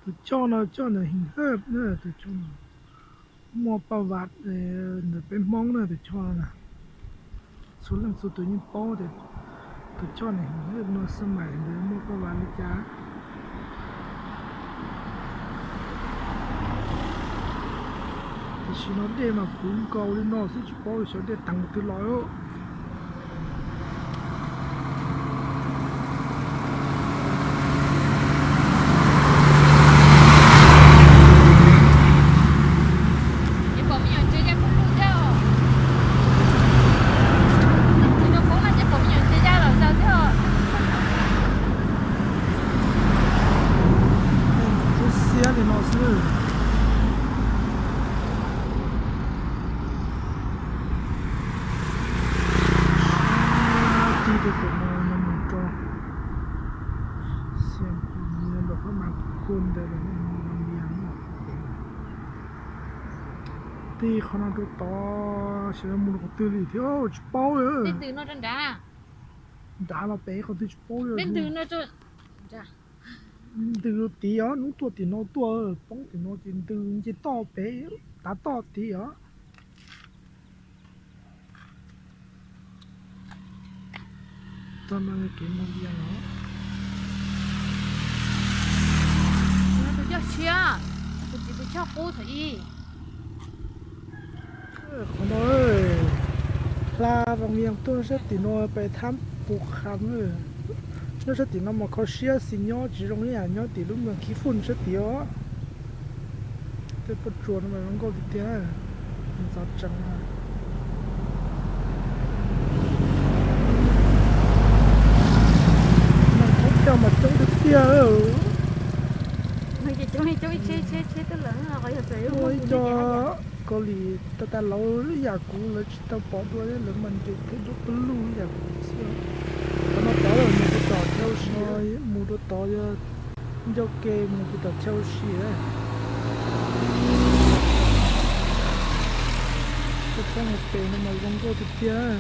Tus choj no choj ntawm His Hawj na, tus choj no muaj paj vas ntawm peb Hmoob na, tus choj no na. Txhua leej txhua tus yeej paub tias tus choj ntawm His Hawj no xab mais ntawd muaj paj vas li cas. Tam sim no dej mas puv nkaus li no xwb, tsis paub xyov dej teev twg los. Xiab li no xwb. Tig rau pem no yog mus rau Xiab Phu Nyiab los qab mas kuj ntawd los mus Vaj Vias. Tig qhov no rau tod, xyov mus rau qhov twg li thiab tsis paub. Nrad los pem qhov twg tsis paub li. Ntws rau tid os, hnub tuaj tim no tuaj poob tim no ces ntws nce toj pem, tav toj tid os. Txoj no yog kev mus Vias os. Tus coj siab, tus txiv tus choj qub thaum ub. Qhov no hla Vaj Vias tuaj sab tim no pem Thab Pus Kham. Nyob sab tim no mas kho siab xis nyob tsis zoo ib yam nyob tim lub Moos Khib Fun sab tim os. Tej pob tsuas no mas zoo nkauj tiag tiag, ntxov tsees. Neeg thoob plaws mas coob tiag tiag. Ua ib co Kaus Lim tag tag laus ib yam kuv lawv tsis tau pom dua, lawv mas nres tej duab pawg lug ib yam kuv xwb. Qhov no tod mus rau tom chaw ua si, mus rau tod yog ncauj ke mus rau tom chaw ua si. Tej tsob hauv pes no mas zoo nkauj tiag tiag.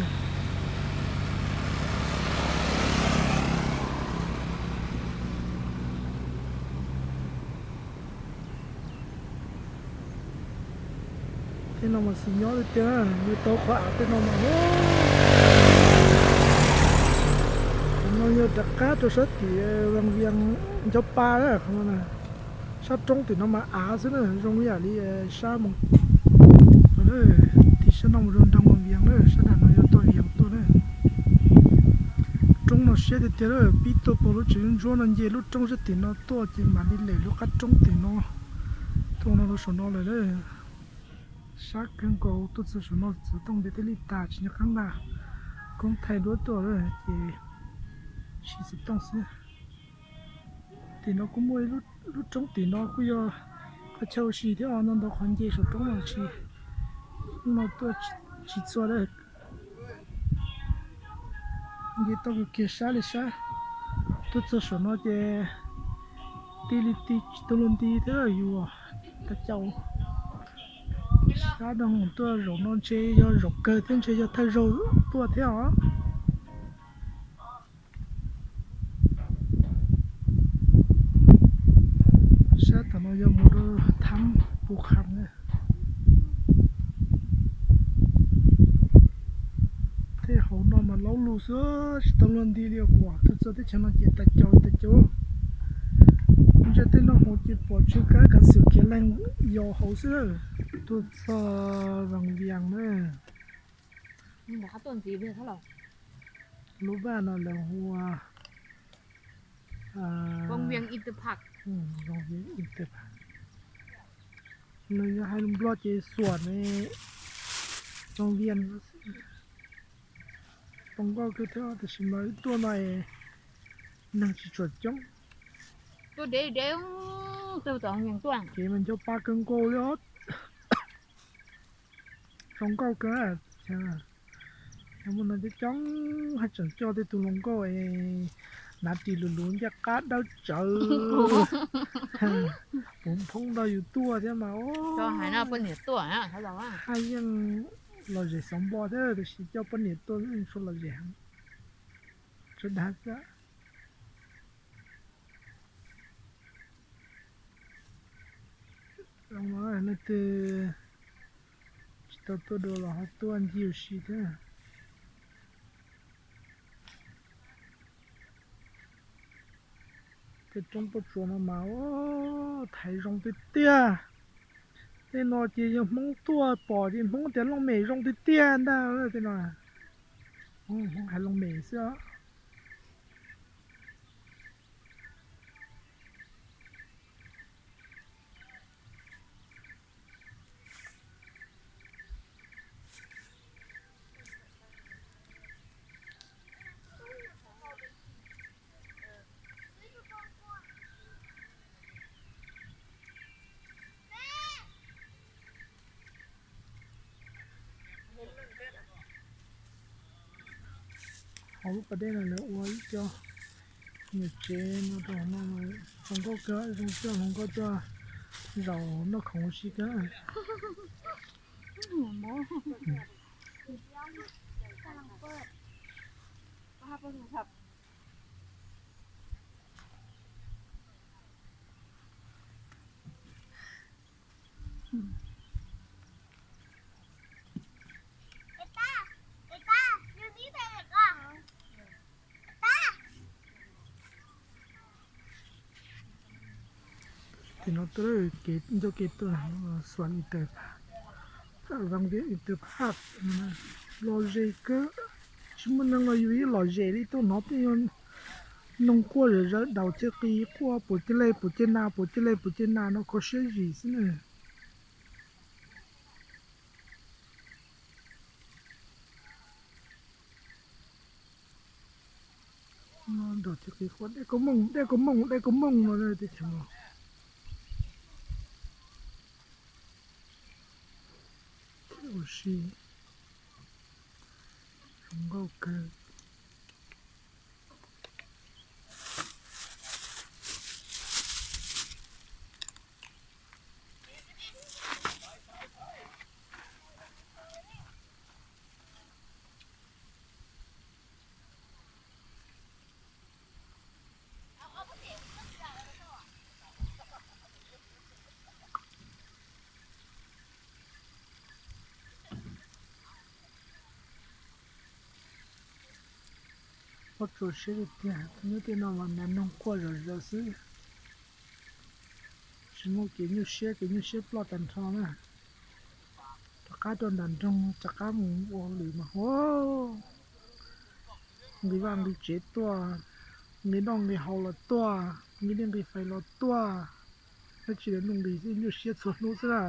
Tej no mas xis nyob tiag tiag, yuav tau qhov av tej no mas. Qhov no yog rov qab rau sab tim Vaj Vias Ncab Paj, qhov no sab roob tim no mas av xwb na, zoo ib yam li sab Moos. Tim sab no mus rau nroog Vaj Vias na, sab nram no yog toj Vias tuaj na. Roob no siab tiag tiag, pib tuaj pom lub tsev ntsuab no nce lub roob sab tim no tuaj ces mam li lem lub qab roob tim no tuaj no rau saum no lawm. Sab kawg nkaus, tuaj txog saum no xov tooj ntiav thiaj li tas, tsis nco qab nqa koob thaij duab tuaj lawm ces siv xov tooj xwb. Tim no kuj muaj ib lub roob, tim no kuj yog qhov chaw ua si thiab, ntau ntau qhov nce saum roob no tsis, hnub no tuaj tsis txhua lawm. Nce toj kiag sab li sab, tuaj txog saum no ces ti li ti tsis tau luag nti thiab yus tas caus. Sab doo tuaj zaum no ntshe yog zaum kawg thiab ntshe yog thawj zaug tuaj thiab os. Sab tom no yog mus rau Thab Pus Kham na. Tej hauv no mas laub lug xwb tsis tau luag nti li, uas tuaj txog teb chaws no ces tas caus tas caus. Ntsia tej nroog hauv ces pom tsw kab kav xwm khiav lees yos hauv xwb. Tuaj txog Vaj Vias na. Lub vaj no lawv hu ua Vaj Vias Interpark. Nws yog hais lus Nplog ces xuam ne, Vaj Vias. Zoo nkauj kawg thiab, tiam sis mas wb tuaj no es neeg tsis tshua coob. Tuaj dev dev, tuaj tom Vaj Vias tuaj. Kev mas nco pa kawg nkaus li os. Zoo nkauj kawg. Yog muaj neeg coob coob haj tseem coj tej tus hluas nkauj es hnav ris luv luv ncaj qab dawb tsawv, puv nphoob nrog yus tuaj thiab mas. Haj yeej lom zem xov npo thiab, tiam sis coj poj niam tuaj tsuas lom zem heev. Sawv daws xwb. Leej twg tsis tau tuaj dua los ho tuaj ncig ua si thiab. Tej roob pob tsuas no mas thaiv zoo tiag tiag. Tej no ces yog Hmoob tuaj pom ces Hmoob tias looj mem zoo tiag tiag ntag tej no. Hmoob hais looj mem xwb. Hauv lub pas dej no lawv ua ib co nyuam tsev no rau hauv no, zoo nkauj kawg, zoo coj hluas nkauj tuaj zaum noj khoom ua si kawg. Tim no tuaj kev ncauj kev tuaj xuas li tawm, vam li tawm phaj, lom zem kawg. Tsis muaj neeg los yus yeej lom zem li, tuaj hnov tej noog quaj zom zaws, daus ceg qis quaj puas ceg lej puas ceg nas, puas ceg lej puas ceg nas no kho siab zim xwb na. Dej kaus mooj, dej kaus mooj, dej kaus mooj no teb chaws no. Ua si zoo nkauj kawg. Pob tsuas siab tiag tiag, nyob tej no mas nas noog quaj zom zaws xwb. Tsis muaj kev nyuaj siab, kev nyuaj siab ploj tag nrho na. Rov qab rau nram nroog, rov qab mus ua lwm mas hu, nqis vaj nqis tsev tuaj, nqis noj nqis haus los tuaj, nqis dej nqis fais los tuaj, dab tsi los nuj nqis xwb, nyuaj siab txhua hnub xwb na.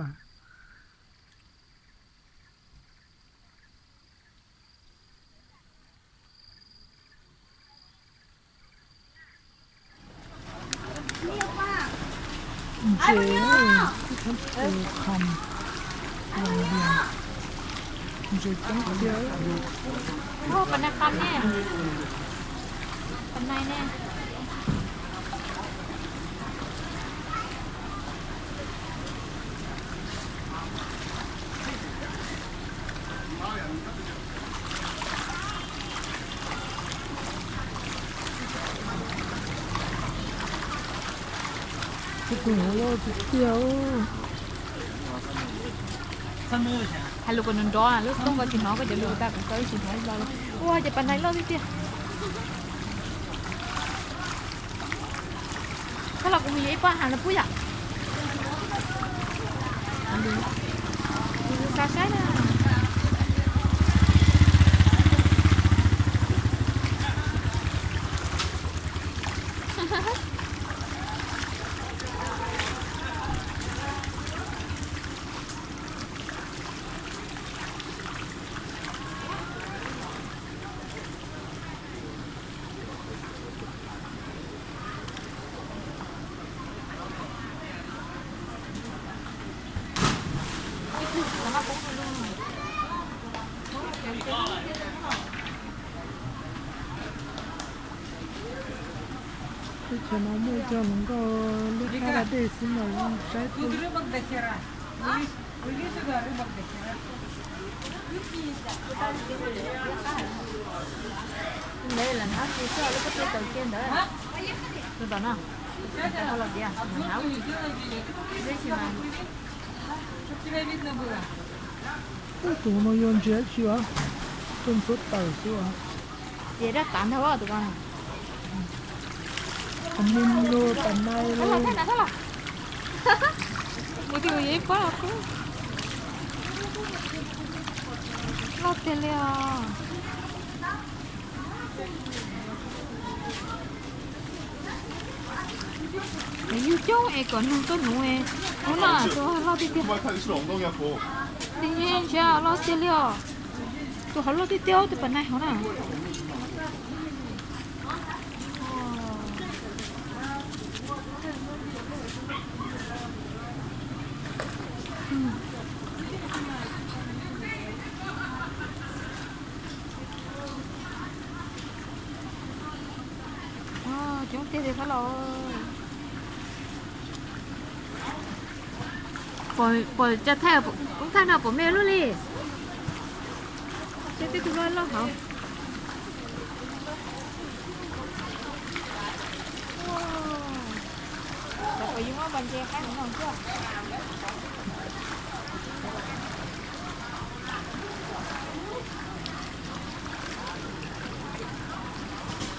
Ntses, ntses coob tiag. Pas nai qab ne, pas nai ne. Tus hauv loj tiag tiag. Hais lus kom nrov nrov, lub xub koj tsis hnov, koj cov lus tas kuv koj tsis hnov ib lo li. Ua ces pas nai loj tiag tiag. Koj los kuv mus yuav ib pob hav no pub yom. Kuv xav saib na. Teb chaws no muaj cov hluas nkauj liab qab da dej xwb mas saib. Ntawd lam hnab tsis txog lub pob tw tawm kiag ntawd. Tus tom no, tus tom no los tias lam hnab tsis txog. Tus no yog ntsia tsi as, coj ntxuav tawm xwb as. Ces dab tas ntag tus ko. Qhov me lug tas nai lug. Mus twg ib pob los kub. Loj tiag li os. Yug coob es kom nug tuaj nuv. Ub no tus loj tiag tiag. Ntsia loj tiag li os. Tus hauv loj tiag tiag, tus pas nai hauv na. Coob tiag tiag thiab los. Pom cov thaij, koob thaij no pom me lug li. Seb tej tug loj loj hauv. Cov puas yug muab npog ntse qaib no thiab.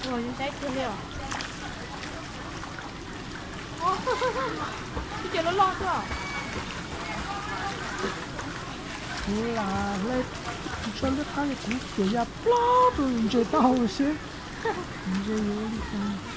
Ua zoo saib kiag li os. Ib co loj loj xwb. Kuv lam hle tso liab qab, kuv tsuas ya plab rau ntses tau seb ntses yuav ua li cas.